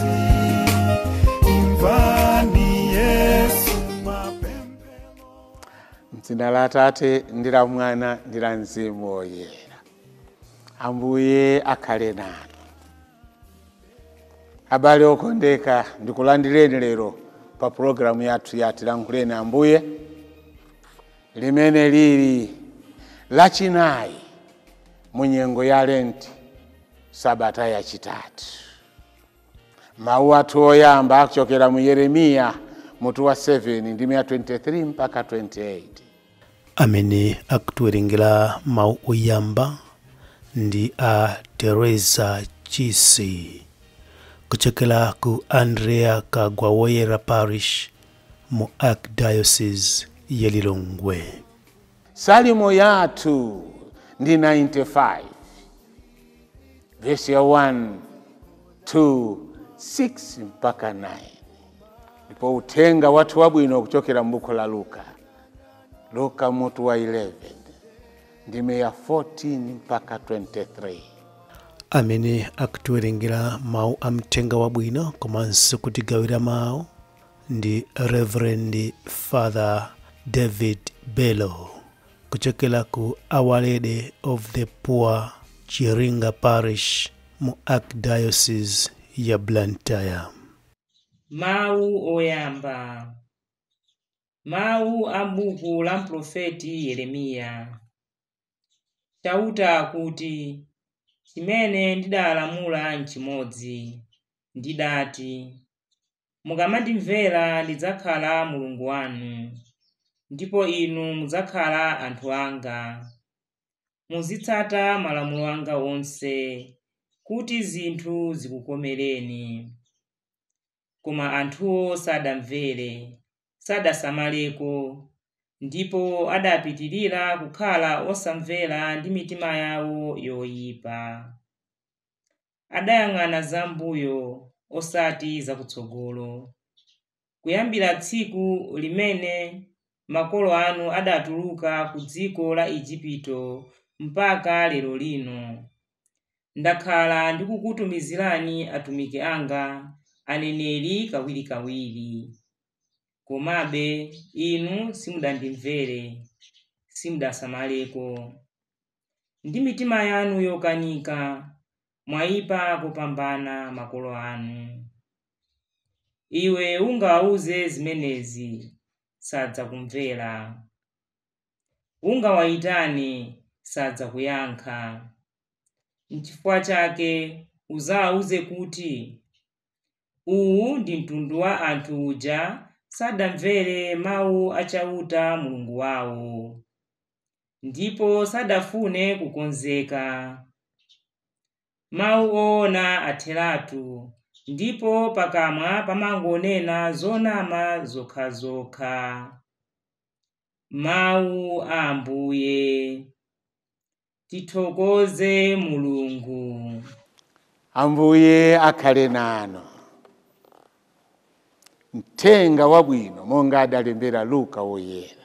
pansi, imvani Yesu mapemphero. Mdzina la Atate ndi la Mwana ndi la Mzimu Woyera. Ambuye akhale nanu. Abale okondeka, ndikulandireni lero pa pulogalamu yathu ya Tilankhuleni Ambuye, limene lili lachinayi mu nyengo ya Lenti, sabata yachitatu. Mawu athu oyamba akuchokera mu Yeremiya mutu wa 7 ndime ya 23 mpaka 28. Amene akutiwerengera mawu oyamba ndi a Teresa Chisi kuchokera ku Andrea Kagwa Woyera Parish mu Archdiocese ya Lilongwe. Salimo yathu ndi 95 verse ya 1, 2, 6 mpaka 9. Ndipo uthenga wathu wabwino kuchokera m'buku la Luka, Luka mutu wa 11 ndime ya 14 mpaka 23. Amene akutiwerengera mawu a mthenga wabwino komanso kutigawira mawu ndi Reverend Father David Bello kuchokera ku Our Lady of the Poor Chiringa Parish mu Archdiocese ya Blantyre. Mawu oyamba. Mawu a buku la mprofeti Yeremiya. Chauta akuti, chimene ndidalamula nchimodzi, ndidati, mukamandimvera ndidzakhala Mulungu wanu, ndipo inu mudzakhala anthu anga. Muzitsata malamulo anga onse, kuti zinthu zikukomereni. Koma anthuwo sadamvere, sadasamaleko, ndipo adapitirira kukhala osamvera ndi mitima yawo yoyipa. Adayang'ana zam'mbuyo osati zakutsogolo. Kuyambira tsiku limene makolo anu adatuluka ku dziko la Igupto mpaka lero lino, ndakhala ndikukutumizirani atumiki anga aneneri kawirikawiri. Komabe inu simudandimvere, simudasamaleko. Ndi mitima yanu yokanika, mwayipa kupambana makolo anu. Iwe ungawawuze zimenezi, sadzakumvera. Ungawayitane, sadzakuyankha. N'chifukwa chake uzawawuze kuti, uwu ndi mtundu wa anthu uja sadamvere mawu a Chauta Mulungu wawo, ndipo sadafune kukonzeka. Mawu oona atheratu, ndipo pakamwa pamangonena zonama zokhazokha. Mawu a Ambuye. Tithokoze Mulungu. Ambuye akhale nanu. Mthenga wabwino monga adalembera Luka woyera.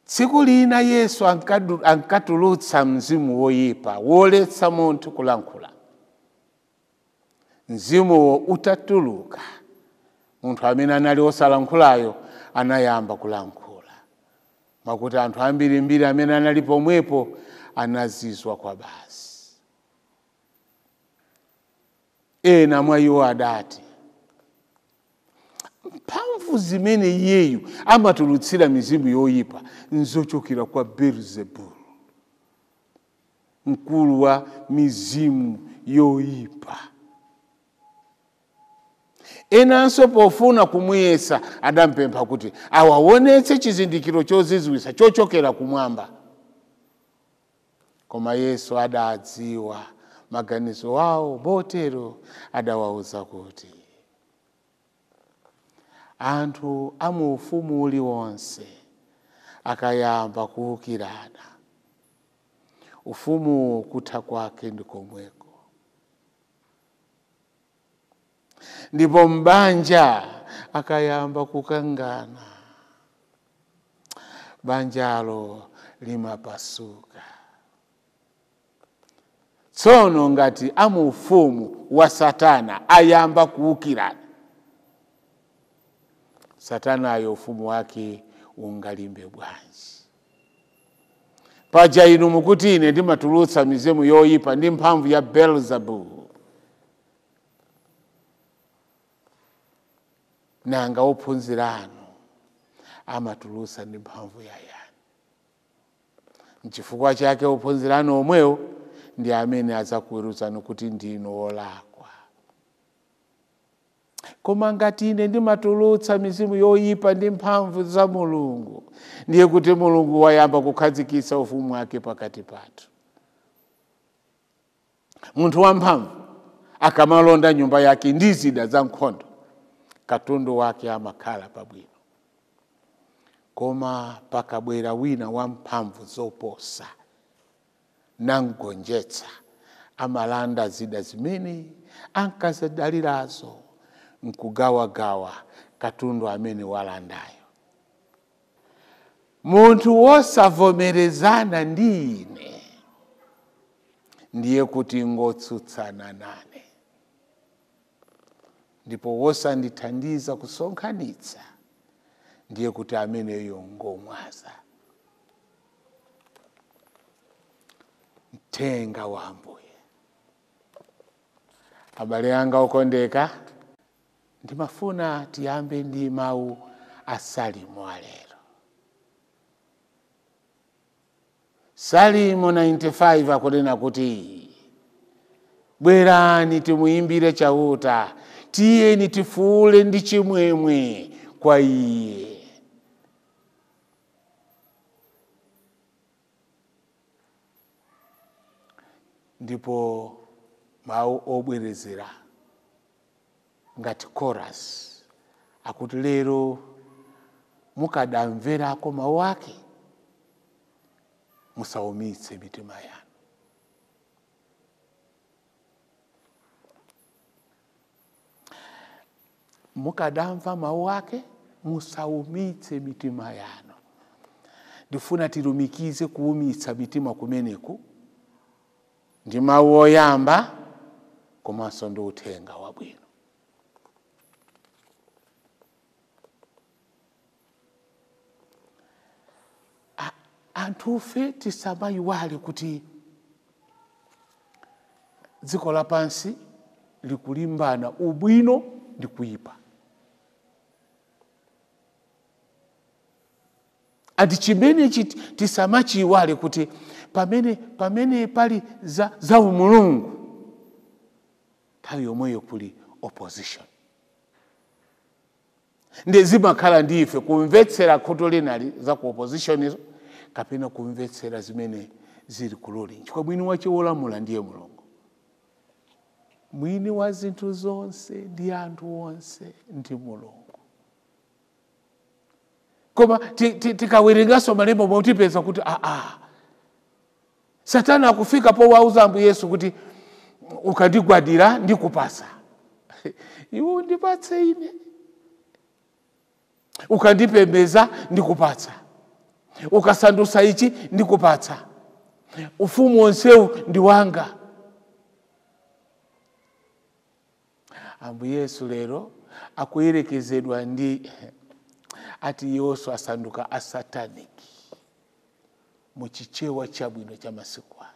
Tsiku lina Yesu ankatulutsa mzimu woyipa woletsa munthu kulankhula. Mzimuwo utatuluka, munthu amene anali osalankhulayo anayamba kulankhula, mwakuti anthu ambirimbiri amene anali pomwepo anazizwa kwa basi. Ena mwa iwo adati, mphamvu zimene iyeyu amatulutsira mizimu yoyipa nzochokera kwa Beelzebul, mkulu wa mizimu yoyipa. Enanso pofuna kumuyesa adampempha kuti awaonetse chizindikiro chozizwitsa chochokera kumwamba. Koma Yesu adadziwa maganizo awo, botero adawawuza kuti, anthu a mu ufumu uliwonse akayamba kuwukirana, ufumuwo kutha kwake ndi komweko. Ndipo mbanja akayamba kukangana, banjalo limapasuka. Tsono ngati amuufumu wa Satana ayamba kuwukirana, Satanayo ufumu wake ungalimbe bwanji? Paja inu mukuti ine ndimatulutsa mizimu yoyipa ndi mphamvu ya Beelzebul. Nanga ophunzira anu amatulutsa ndi mphamvu ya yani? Nchifukwa chake ophunzira anu omwewo ndi amene adzakuweruzani kuti ndinu olakwa. Koma ngati ine ndimatulutsa mizimu yoyipa ndi mphamvu za Mulungu, ndiye kuti Mulungu wayamba kukhazikitsa ufumu wake pakati pathu. Munthu wamphamvu akamalonda nyumba yake ndi zida za nkhondo, katundu wake amakhala pabwino. Koma pakabwera wina wamphamvu zoposa namgonjetsa, amalanda zida zimene ankazidalirazo nkugawagawa katundu amene walandayo. Munthu wosavomerezana ndi ine ndiye kuti ngotsutsana nane, ndipo wosandithandiza kusonkhanitsa ndiye kuti ameneyo ngomwaza. Mthenga wa Ambuye. Abale anga okondeka, ndimafuna tiyambe ndi mawu a Salimo alero. Salimo 95 akunena kuti, bwerani timuyimbire Chauta, tiyeni tifuule ndi chimwemwe kwa iye. Ndipo mawu obwerezera ngati chorus akuti lero mukadamverako mawu ake, musaumitse mitima yanu. Mukadamva mawu ake, musaumitse mitima yanu. Ndifuna tilumikize kuumitsa mitima kumeneku ndi mawu oyamba komanso ndi uthenga wabwino. Anthufe tisamayiwale kuti dziko lapansi likulimbana ubwino ndi kuyipa. Ati chimene tisamachiyiwale kuti pamene pali za umulungu, nthawi yomweyo kuli opposition. Ndi zimakhala ndi ife kumvetsera khutu linali za ku opposition izo, kapena kumvetsera zimene zili kuloli. Chifukwa mwini wache wolamula ndiye Mulungu, mwini wa zinthu zonse ndi anthu onse ndi Mulungu. Koma tikawerenganso malemba motipeza kuti Satana akufika powauza Ambuye Yesu kuti ukandigwadira ndikupasa, iwe undipatse ine, ukandipembeza ndikupatsa, ukasandusa ichi ndikupatsa, ufumu wonsewu ndi wanga. Ambuye Yesu lero akuyerekezedwa ndi ati Yesu asanduka asataniki muchichewa chabwino cha masiku ano.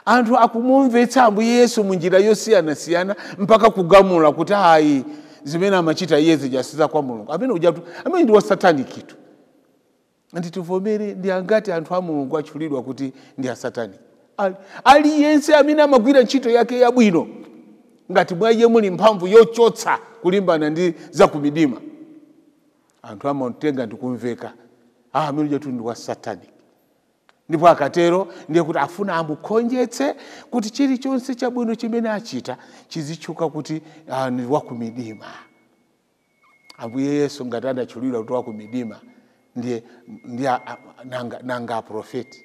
Anthu akumumvetsa Ambuye Yesu munjira yosiyanasiyana mpaka kugamula kuti ayi zimene amachita iye zijasiza kwa Mulungu. Amene ujatu amene ndi wasataniki tu. Nditivomere ndi angati anthu a Mulungu atchulidwa kuti ndi asataniki. Aliyense amene amagwira ntchito yake yabwino ngati mwa iye muli mphamvu yochotsa kulimbana ndi zakumidima, anthu amatenga ndi kumveka, amene ujatu ndi wasataniki. Ndipo akatero ndiye kuti afuna amukhonjetse kuti chilichonse chabwino chimene achita chizitchuka kuti ndi wakumidima. Ambuye Yesu ngati adatchulidwa kuti wakumidima, ndiye nanga aprofeti,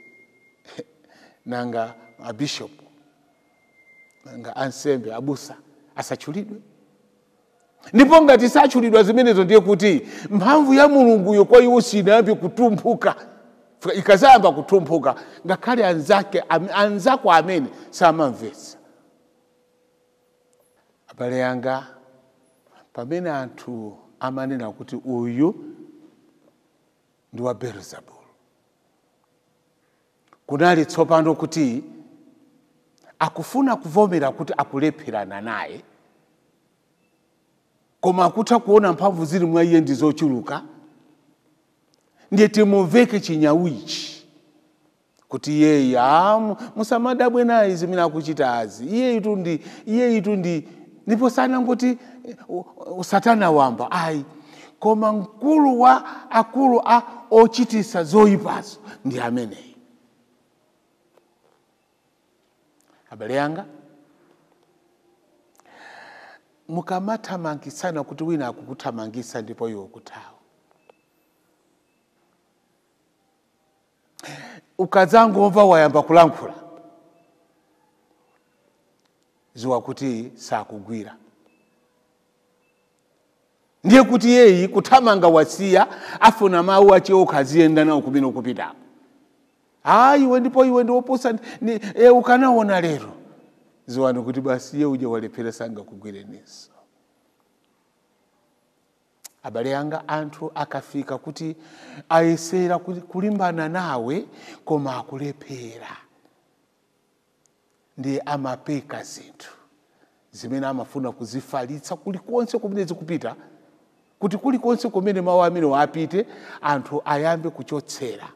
nanga abishop, nanga ansembe, abusa asatchulidwe. Ndipo ngati satchulidwa zimenezo ndiye kuti mphamvu ya Mulunguyo kwa iwo sinayambe kutumphuka. Ikazayamba kutumphuka, ngakhale anzake anzako amene samamvetsa. Abale anga, pamene anthu amanena kuti uyu ndi wa Beelzebul, kunali tsopano kuti akufuna kuvomera kuti akulepherana naye, koma akutha kuona mphamvu zili mwa iye ndi zochuluka, ndiye timuveke chinyawu ichi kuti iyeyi musamadabwe naye zimene akuchitazi, iye itu ndi ndipo sanangoti satana wamba ayi, koma mkulu wa akulu a ochitisa zoyipazo ndi ameneyi. Abale anga, mukamathamangitsana kuti wina akukuthamangitsa ndipo iwe ukuthawa, ukadzangomva wayamba kulankhula, ziwa kuti sakugwira, ndiye kuti yeyi kuthamanga wasiya, afuna mawu ache okha aziyenda nawo kumene ukupitako. Iwe ndipo iwe ndi wopusa, ukanaona lero, ziwani kuti basi iye uja walephera sangakugwireninso. Abale anga, anthu akafika kuti ayesera kulimbana nawe koma akulephera, ndiye amapeka zinthu zimene amafuna kuzifalitsa kulikonse kumene zikupita, kuti kulikonse kumene mawu amene wapite anthu ayambe kuchotsera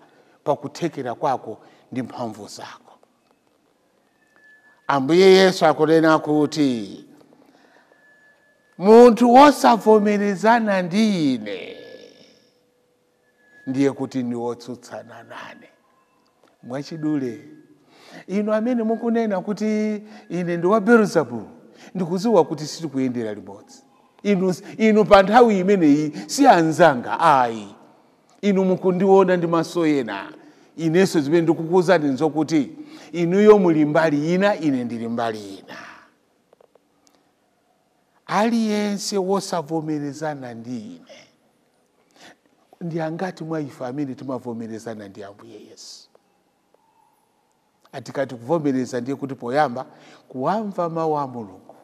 pakuthekera kwako ndi mphamvu zako. Ambuye Yesu akunena kuti munthu wosavomerezana ndi ine ndiye kuti ndi wotsutsana nane. Mwachidule, inu amene mukunena kuti ine ndi wa Beelzebul, ndikudziwa kuti sitikuyendera limodzi. Inu pa nthawi imeneyi si anzanga ayi, inu mukundiona ndi maso ena. Inenso zimene ndikukuwuzani nzokuti inuyo muli mbali ina, ine ndili mbali ina. Aliyense wosavomerezana ndi ine, ndi angati mwa ife amene timavomerezana ndi Ambuye Yesu? Atikati kuvomereza ndiye kuti poyamba kuwamva mawu a Mulungu,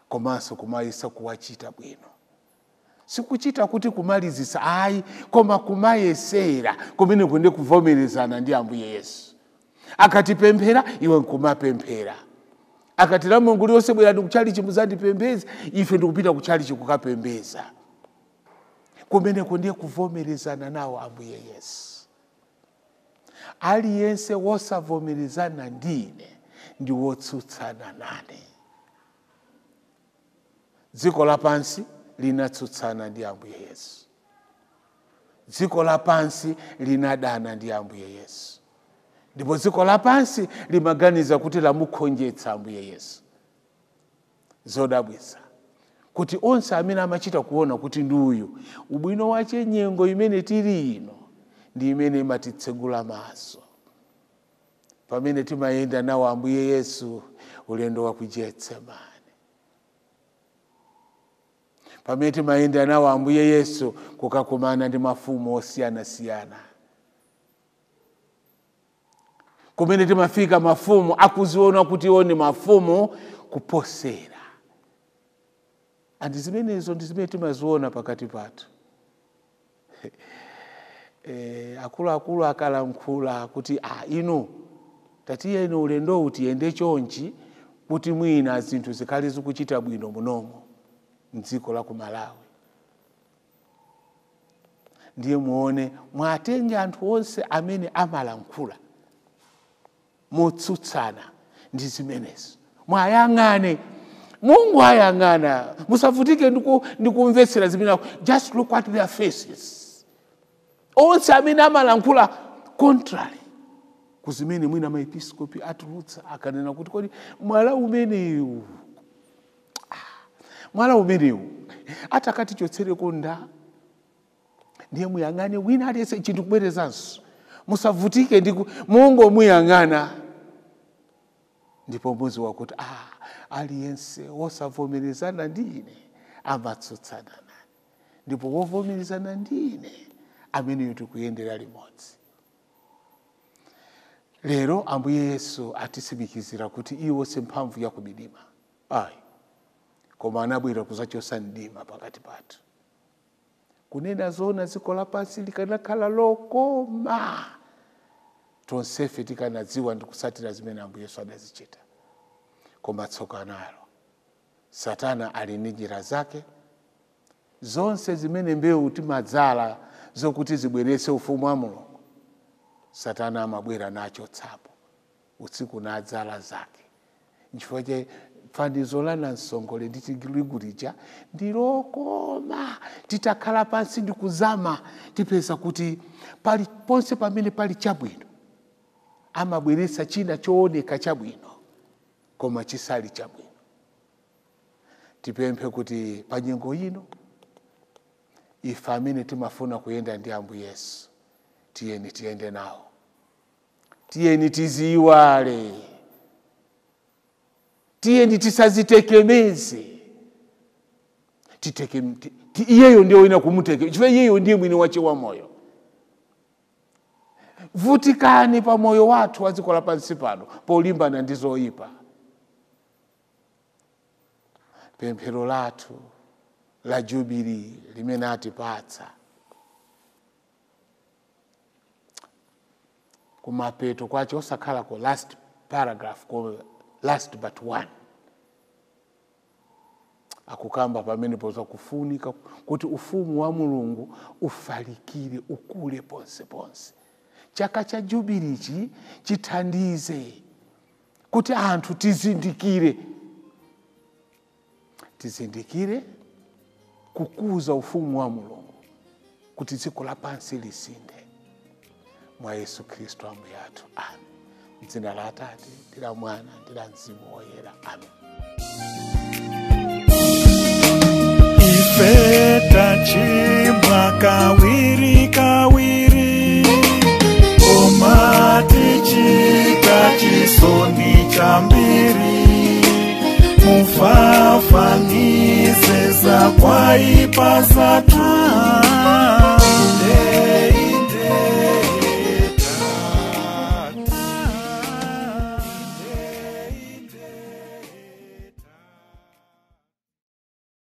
komanso kumayesa kuwachita bwino. Sikuchita kuti kumalizisa ayi, koma kumayesera kumene kunde kuvomerezana ndi Ambuye Yesu. Akatipemphera iwe nkumapemphera, akati la Mulungu liyonse bwerani kuchalichi muzandipembeze, ife ndikupita kuchalichi kukapembeza. Kumeneko ndiye kuvomerezana nawo Ambuye Yesu. Aliyense wosavomerezana ndine ndi wotsutsana nane. Dziko lapansi linatsutsana ndi Ambuye Yesu, dziko lapansi linadana ndi Ambuye Yesu, ndipo dziko lapansi limaganiza kuti lamukhonjetsa Ambuye Yesu. Zodabwitsa kuti onse amene amachita kuona kuti ndi uyu, ubwino wache nyengo imene tili ino ndi imene imatitsegula maso pamene timayenda nawo Ambuye Yesu ulendo wa ku Getsemane, pamene timayenda nawo Ambuye Yesu kukakumana ndi mafumu osiyanasiyana, kumene timafika mafumu akuziona kuti iwo ni mafumu kuposera. Andi zimenezo ndi zimene timaziona pakati pathu. Akuluakulu akalankhula kuti inu tatiyeni ulendowu tiyende chonchi kuti mwina zinthu zikhale zikuchita bwino munomo mdziko la ku Malawi, ndiye muone mwatenge anthu onse amene amalankhula motsutsana ndi zimenezo, mwayang'ane Mungu ayang'ana, musavutike ndikumvetsera zimene, just look at their faces. Onse amene amalankhula contrary kuzimene mwina maepiskopi atulutsa, akanena kuti kodi mwala umenewu atakatichotsereko nda, ndiye muyang'ane wina aliyense chinthu kubwerezanso, musavutike ndi Mungu muyang'ana, ndipo muziwa kuti aliyense wosavomerezana ndi ine amatsutsana nane, ndipo wovomerezana ndi ine ameneyo tikuyendera limodzi. Lero Ambuye Yesu atitsimikizira kuti iwo si mphamvu ya kumdima ayi, koma anabwera kudzachotsa mdima pakati pathu. Kunena zona, dziko lapansi likanakhala lokoma tonsefe tikanadziwa ndi kutsatira zimene Ambuye Yesu adazichita. Koma tsoka nalo, Satana ali ndi njira zake zonse zimene mbewu timadzala zokuti zibweretse ufumu wa Mulungu. Satana amabwera nachotsapo usiku nadzala zake. Nchifukwa che fanizo la namsongole ndi tirigu lija ndilokoma. Titakhala pansi ndi kuzama, tipeza kuti pali ponse pamene pali chabwino amabweretsa china chooneka chabwino koma chisali chabwino. Tipemphe kuti pa nyengo ino ife amene timafuna kuyenda ndi Ambuye Yesu, tiyeni tiyende nawo, tiyeni tiziyiwale, tiyeni tisazitegemeze. Iyeyo ndiye wina kumuteke, chifukwa iyeyo ndiye mwini wache wa moyo. Vutikani pa moyo wathu wa dziko lapansi pano polimbana ndi zoyipa. Pemphero lathu la jubili limene atipatsa kumapeto kwache, osakhala ko last paragraph, ko last but one, akukamba pamenepo zakufunika kuti ufumu wa Mulungu ufalikire, ukule ponse ponse. Chaka cha jubilichi chithandize kuti anthu tizindikire kukuza ufumu wa Mulungu kuti dziko lapansi lisinthe. Mwa Yesu Khristu Ambuye athu, amen. Mdzina la Atate ndi la Mwana ndi la Mzimu Woyera, amen. Ife tachimwa kawiri kawiri, koma tichita chisoni chambiri. Mufafanise zakwaipa zathu.